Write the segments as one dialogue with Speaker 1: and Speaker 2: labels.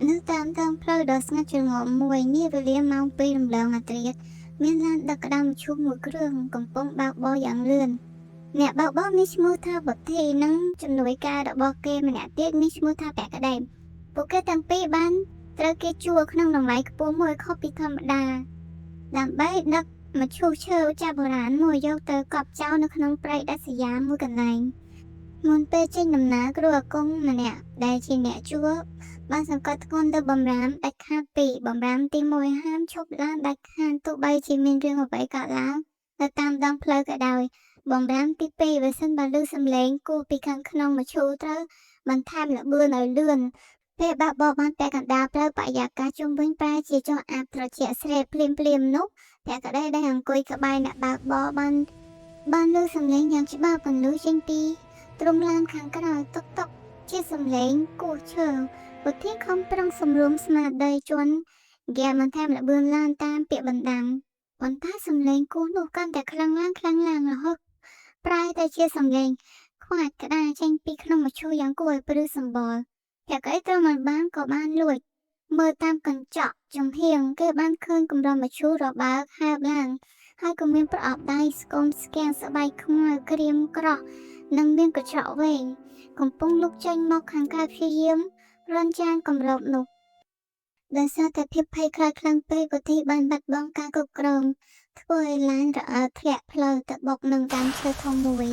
Speaker 1: នៅតាមដងផ្លូវដ៏ស្ងាត់ជ្រងំមួយនាវេលាម៉ោង2រំលងអាធ្រាត្រមានឡានដឹកក្តារមឈូសមួយគ្រឿងកំពុងបើកបរយ៉ាងលឿនអ្នកបើកបរមានឈ្មោះថាវុធីនិងជំនួយការរបស់គេម្នាក់ទៀតមានឈ្មោះថាភក្តីពួកគេទាំងពីរបានត្រូវគេជួលក្នុងតម្លៃខ្ពស់មួយខុសពីធម្មតាដើម្បីដឹកមឈូសឈើចាស់បុរាណមួយយកទៅកប់ចោលនៅក្នុងព្រៃដាច់ស្រយាលមួយកន្លែងមុនពេលចេញដំណើរគ្រូអាគមម្នាក់ដែលជាអ្នកជួល បានសង្កត់ធ្ងន់ទៅបំរាមដាច់ខាតពីរបំរាមទី1ហាមឈប់ឡានដាច់ខាតទោះបីជាមានរឿងអ្វីកើតឡើងនៅតាមដងផ្លូវក៏ដោយបំរាមទី2បើសិនបើឮសំឡេងគោះពីខាងក្នុងមឈូសត្រូវបន្ថែមល្បឿនឲ្យលឿនពេលបើកបរបានពាក់កណ្ដាលផ្លូវបរិយាកាសជុំវិញប្រែជាចុះអាបត្រជាក់ស្រេបភ្លាមភ្លាមនោះភក្តីដែលអង្គុយក្បែរអ្នកបើកបរបានបានឮសំឡេងយ៉ាងច្បាស់ពន្លឺចេញពីទ្រុងឡានខាងក្រោយតុកតុកជាសំឡេងគោះឈើ វុធីខំប្រឹងសម្រួមស្មារតីជន់ហ្គាបន្ថែមល្បឿនឡានតាមពាក្យបណ្ដាំប៉ុន្តែសំឡេងគោះនោះកាន់តែខ្លាំងឡើងខ្លាំងឡើងរហូតប្រែទៅជាសំឡេងខ្វាចក្តារចេញពីក្នុងមឈូសយ៉ាងគួរឲ្យព្រឺសម្បុរភក្តីត្រូវមិនបានក៏បានលួចមើលតាមកញ្ចក់ចំហៀងគេបានឃើញកម្រមឈូសរបើកហើបឡើងហើយក៏មានប្រអប់ដៃស្គមស្គាំងស្បែកខ្មៅក្រៀមក្រោះនិងមានកញ្ចក់វែងកំពុងលុកចេញមកខាងក្រៅព្យាយាម រន់ចានគម្របនោះដោយសារតែភាពភ័យខ្លាចខ្លាំងពេកវុធីបានបាត់បង់ការគ្រប់គ្រងធ្វើឲ្យឡានរអិលធ្លាក់ផ្លូវទៅបុកនឹងដើមឈើធំមួយ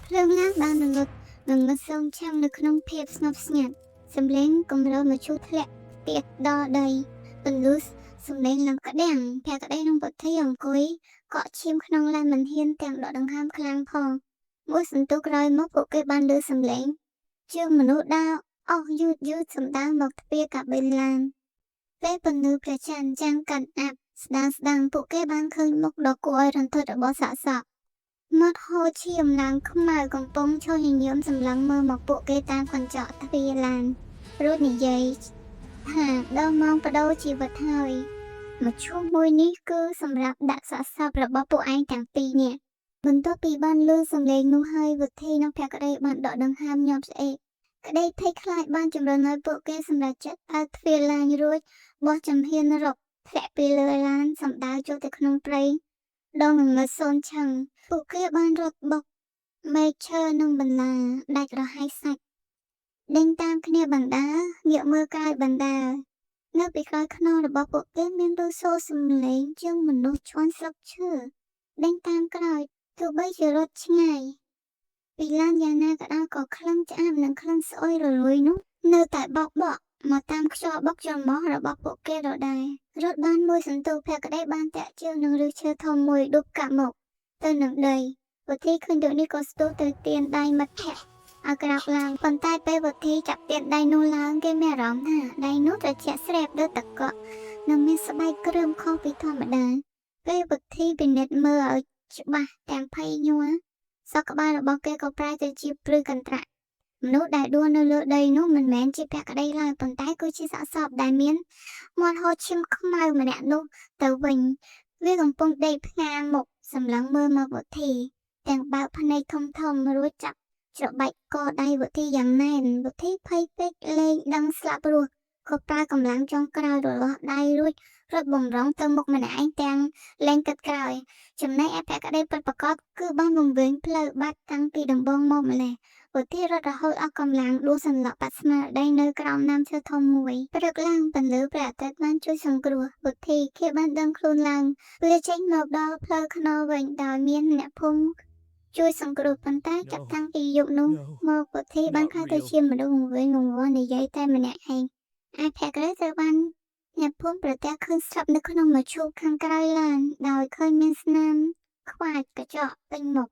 Speaker 1: ភ្លើងឡានបានរលត់និងងឹតសូងឆាំនៅក្នុងភាពស្ងប់ស្ងាត់សំឡេងគម្របមឈូសធ្លាក់ទៀតដល់ដីពន្លឺសំឡេងឡើងក្តាំងភក្តីនិងវុធីអង្គុយកក់ឈាមក្នុងឡានមិនហ៊ានទាំងដកដង្ហើមខ្លាំងផងមួយសន្ទុះក្រោយមកពួកគេបានឮសំឡេងជើងមនុស្សដើរ អស់យឺតយឺតសំដៅមកទ្វារកាប៊ីនឡានពេលពន្លឺព្រះច័ន្ទចាំងកាន់អាប់ស្ដាងស្ដាងពួកគេបានឃើញមុខដ៏គួរឲ្យរន្ធត់របស់សាកសពមាត់ហូរឈាមឡើងខ្មៅកំពុងឈរញញឹមសម្លឹងមើលមកពួកគេតាមកញ្ចក់ទ្វារឡានរួចនិយាយថាដល់ម៉ោងប្ដូរជីវិតហើយមឈូសមួយនេះគឺសម្រាប់ដាក់សាកសពរបស់ពួកឯងទាំងពីរនាក់បន្ទាប់ពីបានឮសំឡេងនោះហើយវុធីនិងភក្តីបានដកដង្ហើមញាប់ស្អេក ក្តីភ័យខ្លាចបានជំរុញឲ្យពួកគេសម្រេចចិត្តបើកទ្វារឡានរួចបោះជំហានរកធ្លាក់ពីលើឡានសម្ដៅចូលទៅក្នុងព្រៃដ៏ងងឹតសូន្យឆឹងពួកគេបានរត់បុកមែកឈើនិងបន្លាដាច់រហែកសាច់ដេញតាមគ្នាបណ្ដាងាកមើលក្រោយបណ្ដានៅពីក្រោយខ្នងរបស់ពួកគេមានឮសូរសំឡេងជាងមនុស្សឈន់ស្លឹកឈើដេញតាមក្រោយទោះបីជារត់ឆ្ងាយ ពីឡានយ៉ាងណាក៏ដោយក៏ក្លិនឆ្អាបនិងក្លិនស្អុយរលួយនោះនៅតែបោកបក់មកតាមខ្យល់បុកច្រមុះរបស់ពួកគេដដែលរត់បានមួយសន្ទុះភក្តីបានតាក់ជើងនឹងឫសឈើធំមួយដប់កាក់មកទៅនឹងដីវុធីឃើញដូចនេះក៏ស្ទុះទៅទានដៃមិត្តភក្តិឲ្យក្រោកឡើងប៉ុន្តែពេលវុធីចាប់ទានដៃនោះឡើងគេមានអារម្មណ៍ថាដៃនោះត្រជាក់ស្រេបដូចទឹកកកនិងមានស្បែកគ្រើមខុសពីធម្មតាពេលវុធីពិនិត្យមើលឲ្យច្បាស់ទាំងភ័យញ័រ សក់ក្បាលរបស់គេក៏ប្រែទៅជាព្រឺកន្ត្រាក់មនុស្សដែលដួលនៅលើដីនោះមិនមែនជាភក្តីឡើយប៉ុន្តែគឺជាសាកសពដែលមានមាត់ហូរឈាមខ្មៅម្នាក់នោះទៅវិញវាកំពុងដេកផ្ងាមុខសម្លឹងមើលមកវុធីទាំងបើកភ្នែកធំធំរួចចាប់ច្របាច់កដៃវុធីយ៉ាងណែនវុធីភ័យពេកលែងដឹងស្លាប់រស់ក៏ប្រើកម្លាំងចុងក្រោយរលាស់ដៃរួចរត់បំរុងទៅមុខម្នាក់ឯងទាំងលែងគិតក្រោយ ចំណែកឯភក្តីពិតប្រាកដគឺបានវង្វេងផ្លូវបាត់តាំងពីដំបូងមកម្ល៉េះវុធីរត់រហូតអស់កម្លាំងដួលសន្លប់បាត់ស្មារតីនៅក្រោមដើមឈើធំមួយព្រឹកឡើងពន្លឺព្រះអាទិត្យបានជួយសង្គ្រោះវុធីគេបានដឹងខ្លួនឡើងវាចេញមកដល់ផ្លូវថ្នល់វិញដោយមានអ្នកភូមិជួយសង្គ្រោះប៉ុន្តែចាប់តាំងពីយប់នោះមកវុធីបាន
Speaker 2: Not
Speaker 1: ក្លាយទៅ
Speaker 2: real.
Speaker 1: ជាមនុស្សវង្វេងវង្វាន់និយាយតែម្នាក់ឯងឯភក្តីត្រូវបានអ្នកភូមិប្រទះឃើញស្លាប់នៅក្នុងមឈូសខាងក្រោយឡានដោយឃើញមានស្នាមខ្វាចកញ្ចក់ពេញមុខ